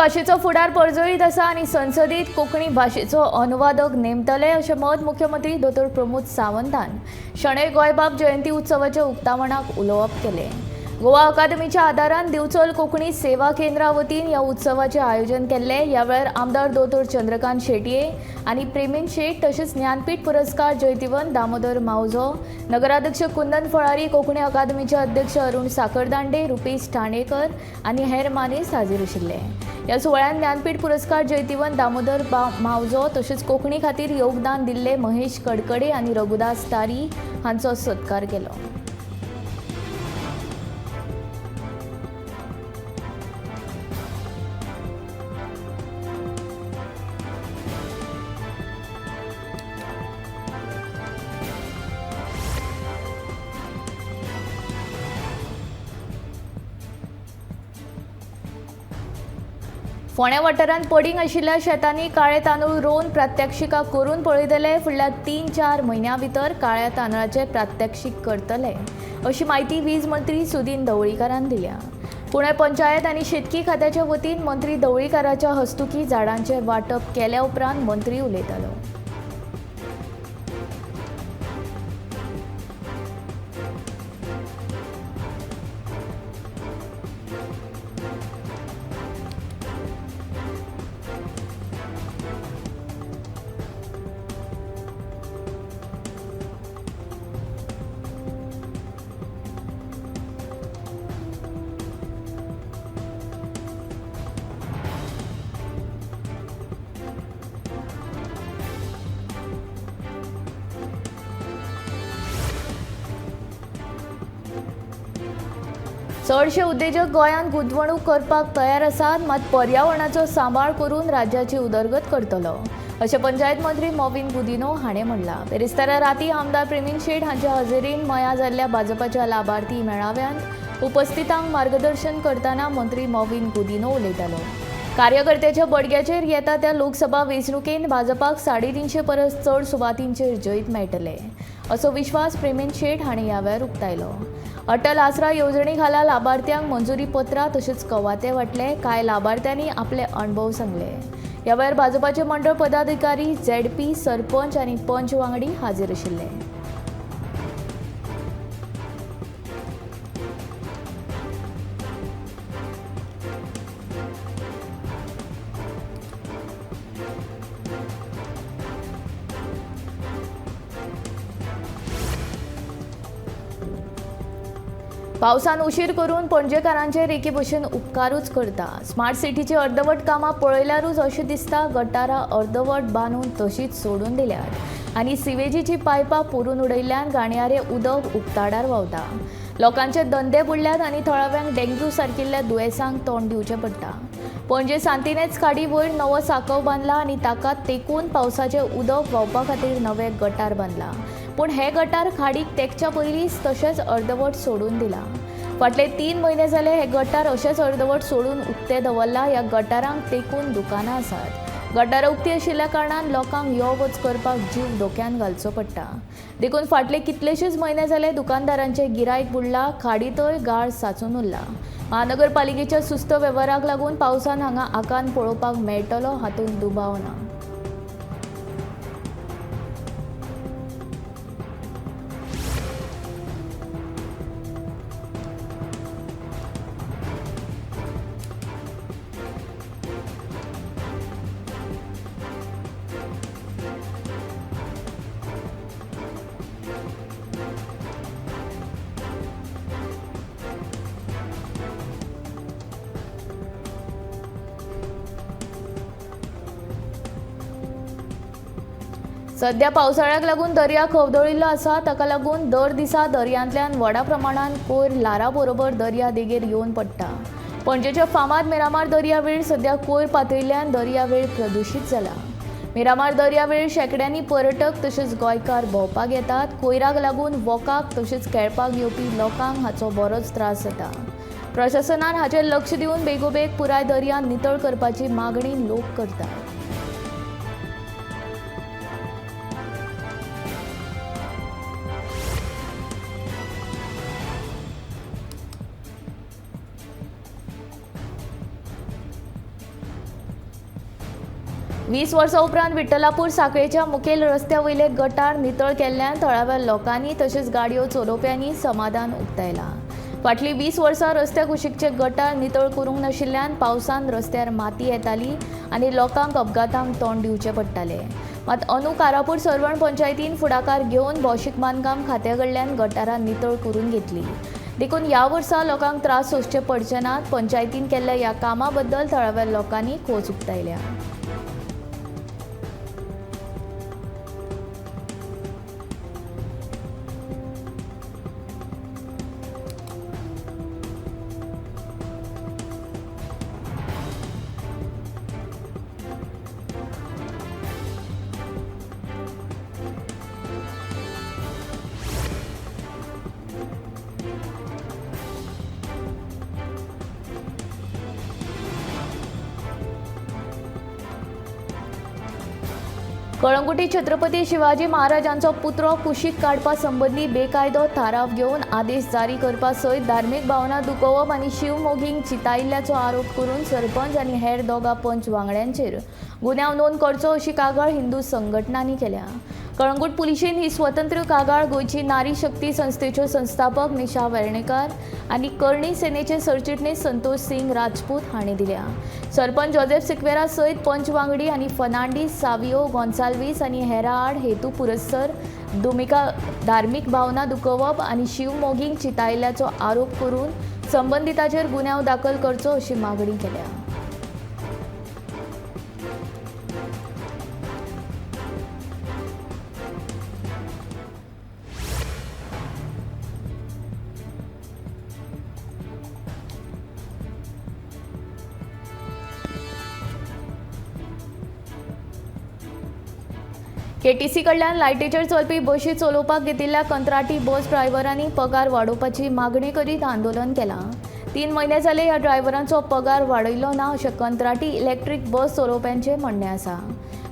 भाशेचो फुडार पर्जळीत आसा आनी संसदेत कोंकणी भाशेचो अनुवादक नेमतले अशें मत मुख्यमंत्री दोतोर प्रमोद सावंतान शणै गोंयबाब जयंती उत्सवाच्या उक्तावणाक उलोवप केलें. गोवा अकादमीच्या आदारान दिवचल कोंकणी सेवा केंद्रा वतीन ह्या उत्सवाचें आयोजन केल्लें. ह्या वेळार आमदार दोतोर चंद्रकांत शेटये आनी प्रेमेंद शेट तशेंच ज्ञानपीठ पुरस्कार जैतिवंत दामोदर मावजो, नगराध्यक्ष कुंदन फळारी, कोंकणी अकादमीचे अध्यक्ष अरुण साखरदांडे, रुपेश ठाणेकर आनी हेर मानेस्त हाजीर आशिल्ले. ह्या सुवाळ्यांत ज्ञानपीठ पुरस्कार जैतिवंत दामोदर मावजो तशेंच कोंकणी खातीर योगदान दिल्ले महेश कडकडे आनी रघुदास तारी हांचो सत्कार केलो. फोंड्या वाठारांत पडींग आशिल्ल्या शेतांनी काळे तांदूळ रोवन प्रात्यक्षिकां करून पळयतले. फुडल्या 3-4 म्हयन्यां भितर काळ्या तांदळाचें प्रात्यक्षीक करतले अशी म्हायती वीज मंत्री सुदिन ढवळीकारान दिल्या. पुणे पंचायत आनी शेतकी खात्याच्या वतीन मंत्री ढवळीकाराच्या हस्तुकीं झाडांचें वांटप केल्या उपरांत मंत्री उलयतालो. चडशे उद्देजक गोंयांत गुंतवणूक करपाक तयार आसात, मात पर्यावरणाचो सांबाळ करून राज्याची उदरगत करतलो अशें पंचायत मंत्री मॉविन गुदिन्हो हाणें म्हणलां. बिरेस्तारा राती आमदार प्रेमेंद शेट हांच्या हजेरीन मया जाल्ल्या भाजपाच्या लाभार्थी मेळाव्यांत उपस्थितांक मार्गदर्शन करतना मंत्री मॉविन गुदिन्हो उलयतालो. कार्यकर्त्याच्या बडग्याचेर येता त्या लोकसभा वेंचणुकेंत भाजपाक 350 परस चड सुवातींचेर जैत मेळटलें असो विश्वास प्रेमेंद शेट हांणी ह्या वेळार उक्तायलो. अटल आसरा येवजणे खाला लाभार्थ्यांक मंजुरी पत्रां तशेंच कवाथे वांटले. कांय लाभार्थ्यांनी आपले अणभव सांगले. ह्या वेळार भाजपाचे मंडळ पदाधिकारी, झेडपी, सरपंच आनी पंच वांगडी हाजीर आशिल्ले. पावसान उशीर करून पणजेकारांचेर एके भशेन उपकारूच करता. स्मार्ट सिटीची अर्दवट कामां पळयल्यारूच अशें दिसता गटारां अर्दवट बांदून तशीच सोडून दिल्यात आनी सिवेजीची पायपां पुरून उडयल्ल्यान घाणयारें उदक उक्ताडार व्हांवता. लोकांचे धंदे बुडल्यात आनी थळाव्यांक डेंग्यू सारकिल्ल्या दुयेंसांक तोंड दिवचें पडटा. पणजे सांतिनेज खाडी वयर नवो सांकव बांदला आनी ताका तेंकून पावसाचें उदक व्हांवपा खातीर नवें गटार बांदलां, पूण हे गटार खाडीक तेंकच्या पयलींच तशेंच अर्दवट सोडून दिलां. फाटले 3 म्हयने जाले हे गटार अशेंच अर्दवट सोडून उक्तें दवरलां. ह्या गटारांक तेंकून दुकानां आसात. गटारां उक्ती आशिल्ल्या कारणान लोकांक यो वच करपाक जीव धोक्यान घालचो पडटा. देखून फाटले कितलेशेच म्हयने जाले दुकानदारांचें गिरायक बुडलां, खाडींतय गाळ सांचून उरला. महानगरपालिकेच्या सुस्त वेव्हाराक लागून पावसान हांगा आकांत पळोवपाक मेळटलो हातूंत दुबाव ना. सध्या पावसाळ्याक लागून दर्या खवदळिल्लो आसा. ताका लागून दर दिसा दर्यांतल्यान व्हडा प्रमाणान कोयर ल्हारां बरोबर दर्या देगेर येवन पडटा. पणजेच्या फामाद मिरामार दर्यावेळ सध्या कोयर पातळिल्ल्यान दर्यावेळ प्रदुशीत जाला. मिरामार दर्यावेळ शेंकड्यांनी पर्यटक तशेंच गोंयकार भोंवपाक येतात. कोयराक लागून वॉकाक तशेंच खेळपाक येवपी लोकांक हाचो बरोच त्रास जाता. प्रशासनान हाचेर लक्ष दिवन बेगोबेग पुराय दर्या नितळ करपाची मागणी लोक करतात. 20 वर्सां उपरांत विठ्ठलापूर सांखळेच्या मुखेल रस्त्या वयले गटार नितळ केल्ल्यान थळाव्या लोकांनी तशेंच गाडयो चलोवप्यांनी समाधान उक्तायलां. फाटलीं 20 वर्सां रस्त्या कुशीकचे गटार नितळ करूंक नाशिल्ल्यान पावसान रस्त्यार माती येताली आनी लोकांक अपघातांक तोंड दिवचें पडटालें. मात अंदू कारापूर सर्वण पंचायतीन फुडाकार घेवन भौशीक बांदकाम खात्या कडल्यान गटारां नितळ करून घेतली. देखून ह्या वर्सा लोकांक त्रास सोंसचे पडचे नात. पंचायतीन केल्ल्या ह्या कामा बद्दल थळाव्या लोकांनी खोस उक्तायल्या. कळंगुटी छत्रपती शिवाजी महाराजांचो पुतळो कुशीक काडपा संबंदी बेकायदो थाराव घेवन आदेश जारी करपा सयत धार्मीक भावना दुखोवप आनी शिवमोगींक चितायिल्ल्याचो आरोप करून सरपंच आनी हेर दोगा पंच वांगड्यांचेर गुन्यांव नोंद करचो अशी कागाळ हिंदू संघटनांनी केल्या. कळंगूट पुलिशेन ही स्वतंत्र कागाळ गोंयची नारी शक्ती संस्थेच्यो संस्थापक निशा वेर्णेकार आनी करणी सेनेचे सरचिटणीस संतोष सिंग राजपूत हांणी दिल्या. सरपंच जोसेफ सिक्वेरा सयत पंच वांगडी आनी फर्नांडीस, सावियो, गोन्साल्वीस आनी हेरा आड हेतू पुरस्सर धार्मीक भावना दुखोवप आनी शिवमोगींक चितायिल्ल्याचो आरोप करून संबंदिताचेर गुन्यांव दाखल करचो अशी मागणी केल्या. केटीसी कडल्यान लायटीचेर चलपी बशी चलोवपाक घेतिल्ल्या कंत्राटी बस ड्रायव्हरांनी पगार वाडोवपाची मागणी करीत आंदोलन केलां. 3 म्हयने जाले ह्या ड्रायव्हरांचो पगार वाडयलो ना अशें कंत्राटी इलेक्ट्रीक बस चलोवप्यांचें म्हणणें आसा.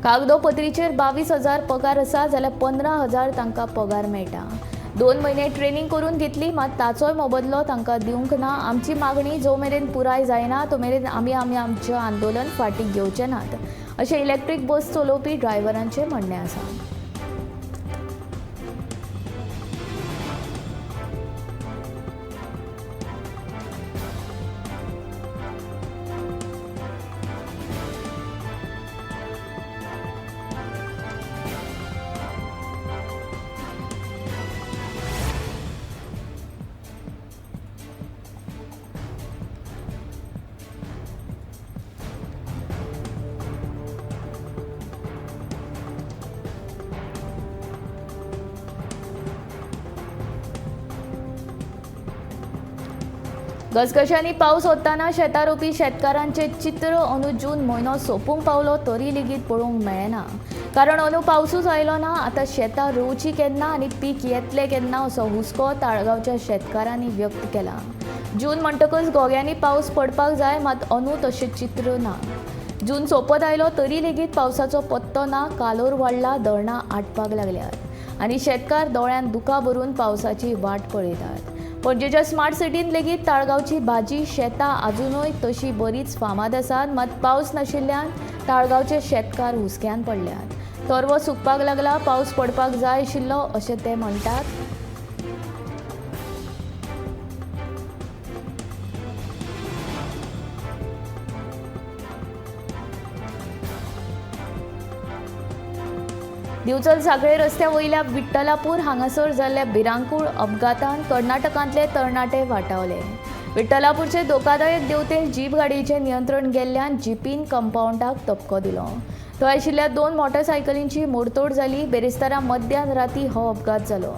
कागदोपत्रीचेर 22,000 पगार आसा जाल्यार 15,000 तांकां पगार मेळटा. 2 म्हयने ट्रेनींग करून घेतली मात ताचोय मोबदलो तांकां दिवंक ना. आमची मागणी जो मेरेन पुराय जायना तो मेरेन आमी आमचें आंदोलन फाटीं घेवचे नात अशें इलेक्ट्रीक बस चलोवपी ड्रायव्हरांचें म्हणणें आसा. घसघशांनी पावस वतना शेतां रोवपी शेतकारांचें चित्र अंदू जून म्हयनो सोंपूंक पावलो तरी लेगीत पळोवंक मेळना. कारण अंदू पावसूच आयलो ना. आतां शेतां रोवची केन्ना आनी पीक येतलें केन्ना असो हुस्को ताळगांवच्या शेतकारांनी व्यक्त केला. जून म्हणटकच गोग्यांनी पावस पडपाक जाय मात अंदू तशें चित्र ना. जून सोंपत आयलो तरी लेगीत पावसाचो पत्तो ना. कालोर वाडला, धरणां आटपाक लागल्यात आनी शेतकार दोळ्यांत दुकां भरून पावसाची वाट पळयतात. पणजेच्या स्मार्ट सिटीन लेगीत ताळगांवची भाजी शेतां आजुनूय तशी बरीच फामाद आसात मात पावस नाशिल्ल्यान ताळगांवचे शेतकार हुस्क्यान पडल्यात. तरवो सुकपाक लागला, पावस पडपाक जाय आशिल्लो अशें ते म्हणटात. दिवचल सांखळे रस्त्या वयल्या विठ्ठलापूर हांगासर जाल्ल्या भिरांकूळ अपघातान कर्नाटकांतले तरणाटे वाटावले. विठ्ठलापूरचे धोकादायक देंवतेन जीप गाडयेचें नियंत्रण गेल्ल्यान जिपीन कंपावंडाक धपको दिलो. थंय आशिल्ल्या 2 मोटरसायकलींची मोडतोड जाली. बेरेस्तारा मध्यान राती हो अपघात जालो.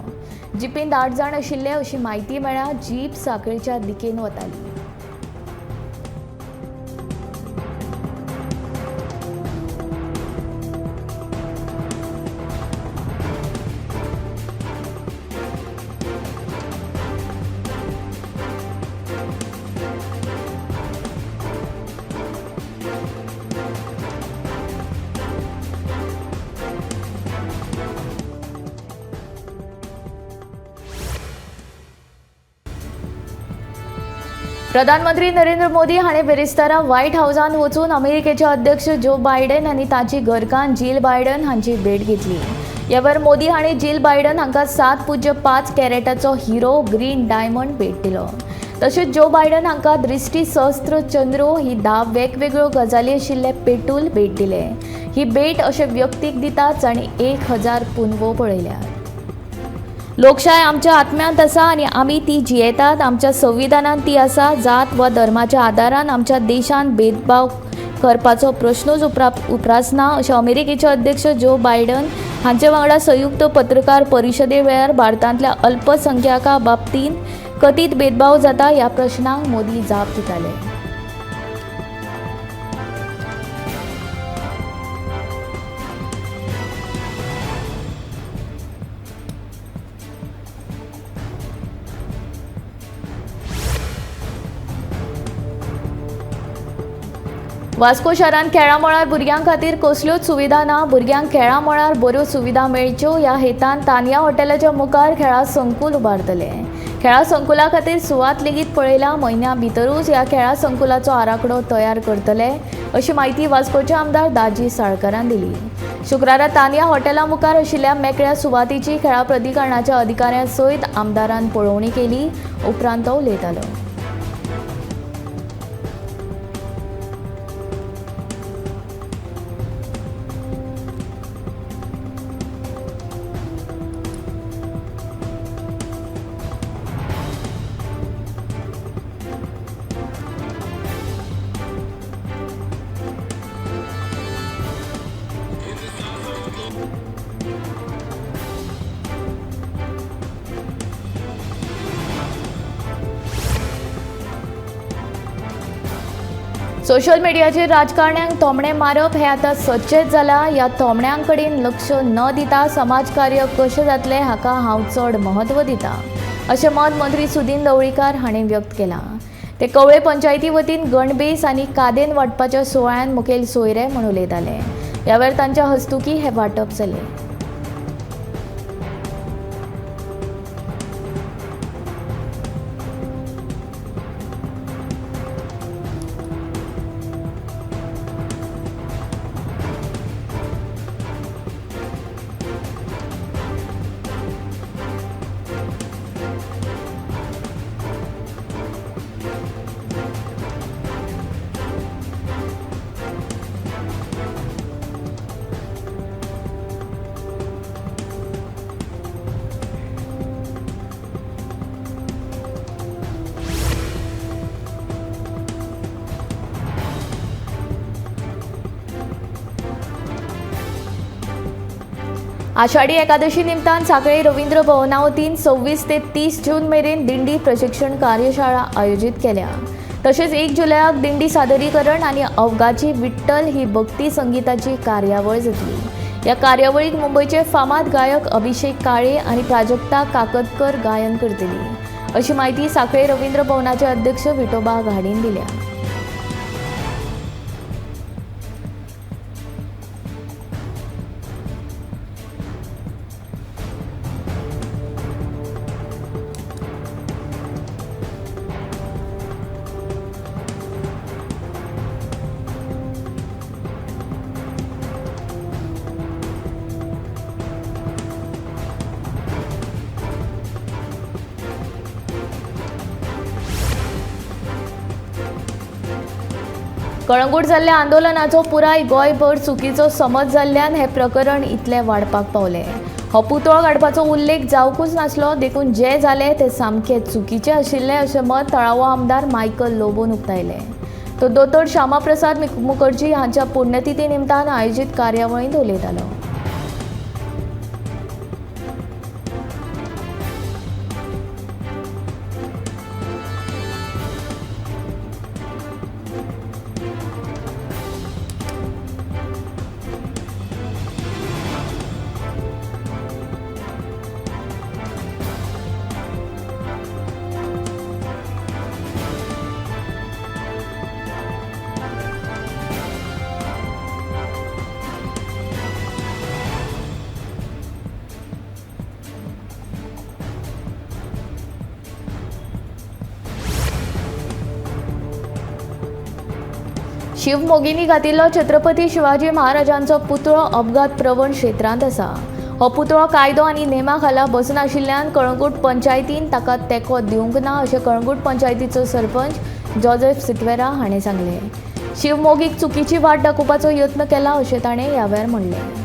जिपींत 8 जाण आशिल्ले अशी म्हायती मेळ्ळ्या. जीप सांखळेच्या दिकेन वताली. प्रधानमंत्री नरेंद्र मोदी हाणें बिरेस्तारा व्हायट हावजांत वचून अमेरिकेचे अध्यक्ष जो बायडन आनी ताची घरकान्न जील बायडन हांची भेट घेतली. ह्या वेळार मोदी हाणें जील बायडन हांकां 7.5 कॅरेटाचो हिरो ग्रीन डायमंड भेट दिलो. तशेंच जो बायडन हांकां दृष्टी सहस्त्र चंद्रो ही 10 वेगवेगळ्यो गजाली आशिल्ले पेटूल भेट दिले. ही भेट अशे व्यक्तीक दितात जांणी 1000 पुनवो पळयल्यात. लोकशाय आमच्या आत्म्यांत आसा आनी आमी ती जियेतात. आमच्या संविधानांत ती आसा. जात वा धर्माच्या आदारान आमच्या देशांत भेदभाव करपाचो प्रश्नूच उप्रासना अशें अमेरिकेचे अध्यक्ष जो बायडन हांचे वांगडा संयुक्त पत्रकार परिशदे वेळार भारतांतल्या अल्पसंख्याका बाबतींत कथीत भेदभाव जाता ह्या प्रश्नांक मोदी जाप दिताले. वास्को शारांत खेळां मळार भुरग्यां खातीर कसल्योच सुविधा ना. भुरग्यांक खेळां मळार बऱ्यो सुविधा मेळच्यो ह्या हेतान तानिया हॉटेलाच्या मुखार खेळां संकुल उबारतले. खेळां संकुला खातीर सुवात लेगीत पळयल्या. म्हयन्या भितरूच ह्या खेळां संकुलाचो आराखडो तयार करतले अशी म्हायती वास्कोचे आमदार दाजी साळकारान दिली. शुक्रारा तानिया हॉटेला मुखार आशिल्ल्या मेकळ्या सुवातीची खेळां प्राधिकरणाच्या अधिकाऱ्यां सयत आमदारान पळोवणी केली. उपरांत तो उलयतालो. सोशल मिडियाचेर राजकारण्यांक थोमणे मारप हें आतां सदचेंच जालां. ह्या थोमण्यां कडेन लक्ष न दिता समाजकार्य कशें जातलें हाका हांव चड म्हत्व दिता अशें मत मंत्री सुदिन ढवळीकार हांणी व्यक्त केलां. ते कवळे पंचायती वतीन गणबेस आनी कादेन वांटपाच्या सुवाळ्यांत मुखेल सोयरे म्हूण उलयताले. ह्या वेळार तांच्या हस्तुकी हें वांटप जालें. आषाढी एकादशी निमतान सांखळे रवींद्र भवना वतीन 26 ते 30 जून मेरेन दिंडी प्रशिक्षण कार्यशाळा आयोजीत केल्या. तशेंच 1 जुलयाक दिंडी सादरीकरण आनी अवघाची विठ्ठल ही भक्ती संगीताची कार्यावळ जातली. ह्या कार्यावळीक मुंबयचे फामाद गायक अभिषेक काळे आनी प्राजक्ता काकतकर गायन करतली अशी म्हायती सांखळे रवींद्र भवनाचे अध्यक्ष विठोबा घाडीन दिल्या. कळंगूट जाल्ल्या आंदोलनाचो पुराय गोंयभर चुकीचो समज जाल्ल्यान हें प्रकरण इतलें वाडपाक पावलें. हो पुतळो काडपाचो उल्लेख जावंकूच नासलो, देखून जें जालें तें सामकें चुकीचें आशिल्लें अशें मत थळावो आमदार मायकल लोबोन उक्तायलें. तो दोतोर श्यामाप्रसाद मुखर्जी हांच्या पुण्यतिथी निमतान आयोजीत कार्यावळींत उलयतालो. शिवमोगिनी घातिल्लो छत्रपती शिवाजी महाराजांचो पुतळो अपघात प्रवण क्षेत्रांत आसा. हो पुतळो कायदो आनी नेमा खाला बसनाशिल्ल्यान कळंगूट पंचायतीन ताका तेंको दिवंक ना अशें कळंगूट पंचायतीचो सरपंच जोसेफ सिक्वेरा हाणें सांगलें. शिवमोगीक चुकीची वाट दाखोवपाचो यत्न केला अशें ताणें ह्या वेळार म्हणलें.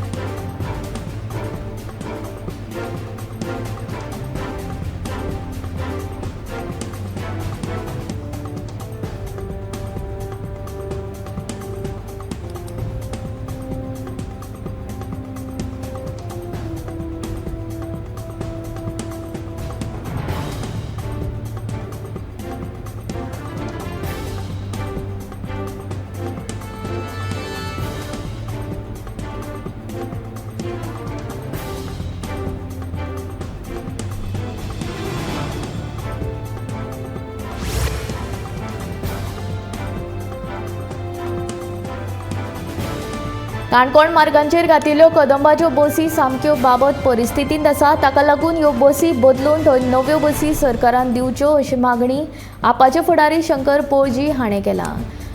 काणकोण मार्गांचेर घातिल्ल्यो कदंबाच्यो बसी सामक्यो बाबत परिस्थितींत आसा. ताका लागून ह्यो बसी बदलून थंय नव्यो बसी सरकारान दिवच्यो अशी मागणी आपाचे फुडारी शंकर पोळजी हाणें केला.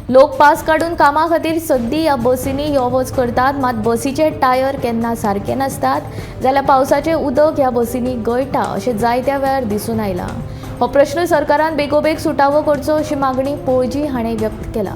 लोक पास काडून कामा खातीर सद्दी ह्या बसींनी यो वच करतात, मात बसीचे टायर केन्ना सारके नासतात जाल्यार पावसाचें उदक ह्या बसींनी गळटा अशें जायत्या वेळार दिसून आयलां. हो प्रश्न सरकारान बेगोबेग सुटावो करचो अशी मागणी पोळजी हाणें व्यक्त केला.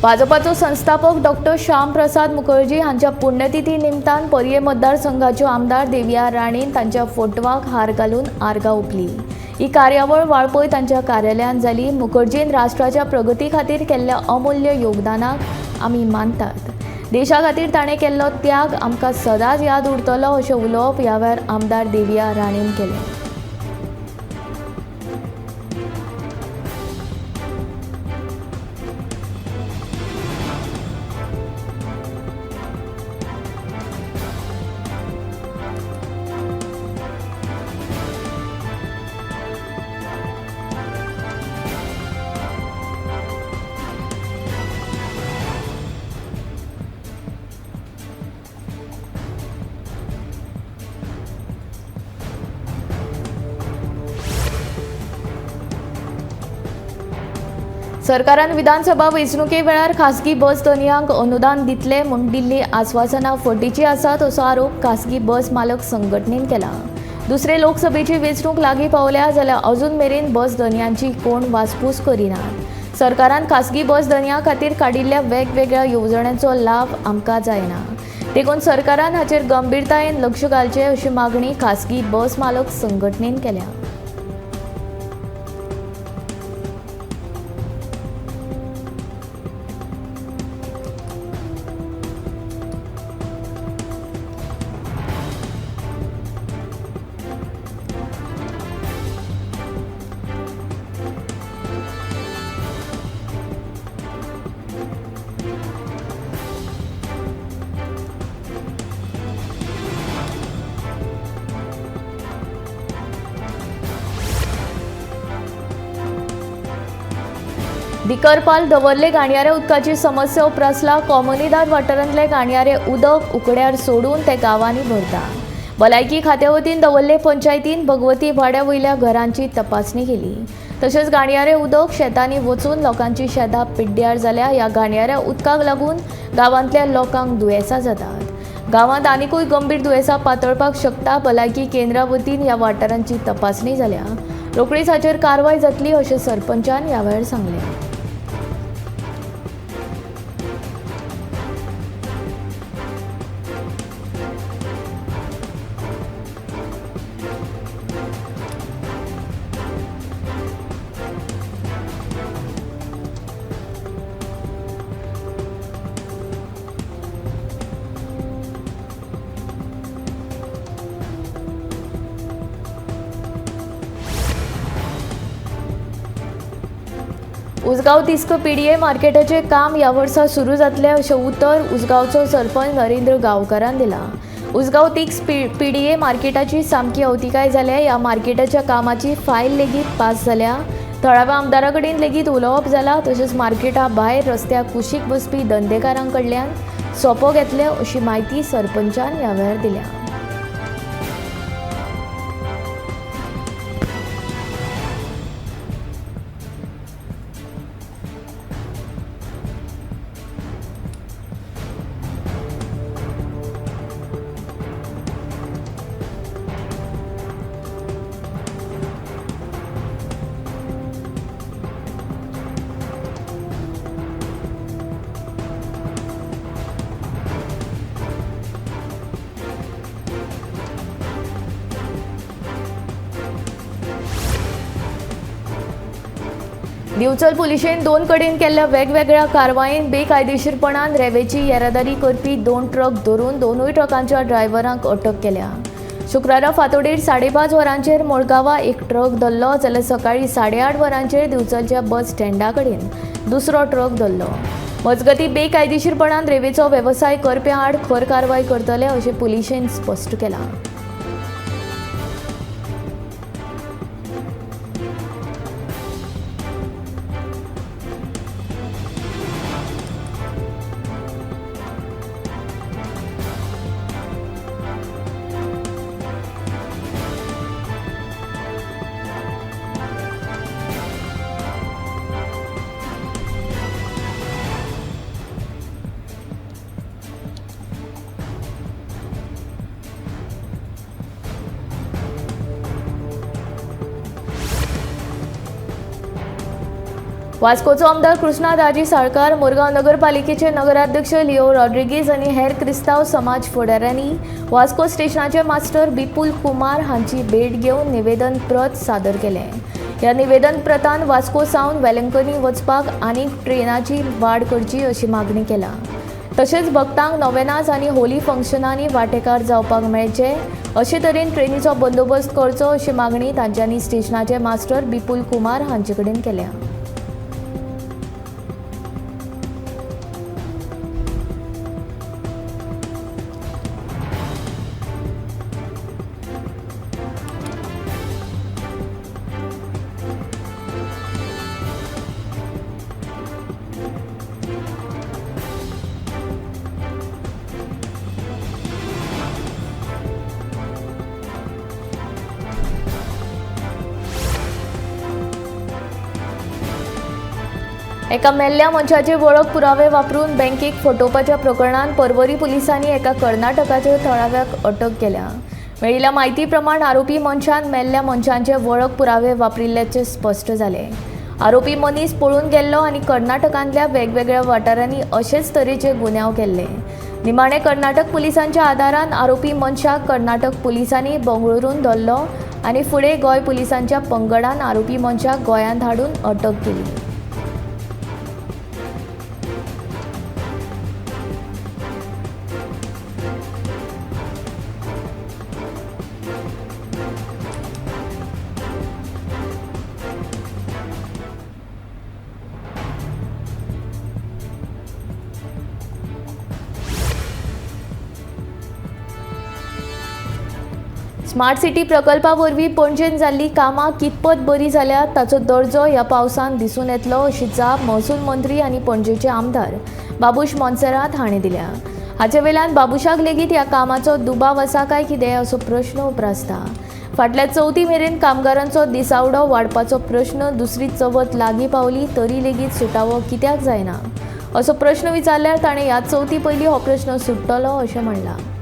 भाजपाचो संस्थापक डॉक्टर श्याम प्रसाद मुखर्जी हांच्या पुण्यतिथी निमतान पर्ये मतदारसंघाच्यो आमदार देविया राणेन तांच्या फोटवाक हार घालून आर्गां ओंपली. ही कार्यावळ वाळपय तांच्या कार्यालयांत जाली. मुखर्जीन राष्ट्राच्या प्रगती खातीर केल्ल्या अमूल्य योगदानाक आमी मानतात. देशा खातीर ताणें केल्लो त्याग आमकां सदांच याद उरतलो अशें उलोवप ह्या वेळार आमदार देविया राणेन केलें. सरकारान विधानसभा वेंचणुके वेळार खासगी बस धनयांक अनुदान दितले म्हूण दिल्ली आस्वासनां फटीची आसात असो आरोप खासगी बस मालक संघटनेन केला. दुसरे लोकसभेची वेंचणूक लागीं पावल्या जाल्यार अजून मेरेन बस धनयांची कोण वासपूस करिनात. सरकारान खासगी बस धनयां खातीर काडिल्ल्या वेगवेगळ्या येवजण्यांचो लाभ आमकां जायना, देखून सरकारान हाचेर गंभीरतायेन लक्ष घालचें अशी मागणी खासगी बस मालक संघटनेन केल्या. दिकरपाल दवर्ले घाणयाऱ्या उदकाची समस्या उप्रासला. कोमुनिदाद वाठारांतले घाणयारे उदक उकड्यार सोडून ते गांवांनी भरता. भलायकी खात्या वतीन दवर्ले पंचायतीन भगवती वाड्या वयल्या घरांची तपासणी केली. तशेंच घाणयारे उदक शेतांनी वचून लोकांची शेतां पिड्ड्यार जाल्या. ह्या घाणयाऱ्या उदकाक लागून गांवांतल्या लोकांक दुयेंसां जातात. गांवांत आनिकूय गंभीर दुयेंसां पातळपाक शकता. भलायकी केंद्रा वतीन ह्या वाठारांची तपासणी जाल्या. रोखडीच हाचेर कारवाय जातली अशें सरपंचान ह्या वेळार सांगलें. उसगांव तिस्क पीडीए मार्केटाचें काम ह्या वर्सा सुरू जातलें अशें उतर उसगांवचो सरपंच नरेंद्र गांवकारान दिलां. उसगांव तिस्क पीडीए मार्केटाची सामकी अवतिकाय जाल्या. ह्या मार्केटाच्या कामाची फायल लेगीत पास जाल्या. थळाव्या आमदारा कडेन लेगीत उलोवप जाला. तशेंच मार्केटा भायर रस्त्या कुशीक बसपी धंदेकारां कडल्यान सोपो घेतले अशी म्हायती सरपंचान ह्या वेळार दिल्या. दिवचल पुलिशेन 2 कडेन केल्ल्या वेगवेगळ्या कारवायेन बेकायदेशीरपणान रेंवेची येरादारी करपी 2 ट्रक धरून दोनूय ट्रकांच्या ड्रायव्हरांक अटक केल्या. शुक्रारा फांतोडेर 5:30 वरांचेर मुळगांवां एक ट्रक धरलो, जाल्यार सकाळीं 8:30 वरांचेर दिवचलच्या बस स्टँडा कडेन दुसरो ट्रक धरलो. मजगतीं बेकायदेशीरपणान रेंवेचो वेवसाय करप्यां आड खर कारवाय करतले अशें पुलिशेन स्पश्ट केलां. वास्कोचो आमदार कृष्णा दाजी साळकार, मुरगांव नगरपालिकेचे नगराध्यक्ष लिओ रॉड्रिगीज आनी हेर क्रिस्तांव समाज फुडाऱ्यांनी वास्को स्टेशनाचे मास्टर बिपुल कुमार हांची भेट घेवन निवेदन प्रत सादर केलें. ह्या निवेदन प्रतान वास्को सावन वेलंकनी वचपाक आनीक ट्रेनाची वाड करची अशी मागणी केल्या. तशेंच भक्तांक नोवेनाज आनी होली फंक्शनांनी वांटेकार जावपाक मेळचे अशे तरेन ट्रेनीचो बंदोबस्त करचो अशी मागणी तांच्यांनी स्टेशनाचे मास्टर बिपुल कुमार हांचे कडेन केल्या. एका मेल्ल्या मनशाचे वळख पुरावे वापरून बँकेक फटोवपाच्या प्रकरणांत पर्वरी पुलिसांनी एका कर्नाटकाच्या थळाव्याक अटक केल्या. मेळिल्ल्या म्हायती प्रमाण आरोपी मनशान मेल्ल्या मनशांचे वळख पुरावे वापरिल्ल्याचें स्पश्ट जालें. आरोपी मनीस पळून गेल्लो आनी कर्नाटकांतल्या वेगवेगळ्या वाठारांनी अशेच तरेचे गुन्यांव केल्ले. निमाणे कर्नाटक पुलिसांच्या आदारान आरोपी मनशाक कर्नाटक पुलिसांनी बंगळुरून धरलो आनी फुडें गोंय पुलिसांच्या पंगडान आरोपी मनशाक गोंयांत हाडून अटक केली. स्मार्ट सिटी प्रकल्पा वरवीं पणजेन जाल्लीं कामां कितपत बरी जाल्यात ताचो दर्जो ह्या पावसान दिसून येतलो अशी जाप महसूल मंत्री आनी पणजेचे आमदार बाबूश मोन्सेरात हांणी दिल्या. हाचे वेल्यान बाबूशाक लेगीत ह्या कामाचो दुबाव आसा काय कितें असो प्रश्न उप्रासता. फाटल्या चवथी मेरेन कामगारांचो दिसावडो वाडपाचो प्रश्न दुसरी चवथ लागीं पावली तरी लेगीत सुटावो कित्याक जायना असो प्रश्न विचारल्यार ताणें ह्या चवथी पयलीं हो प्रश्न सुट्टलो अशें म्हणलां.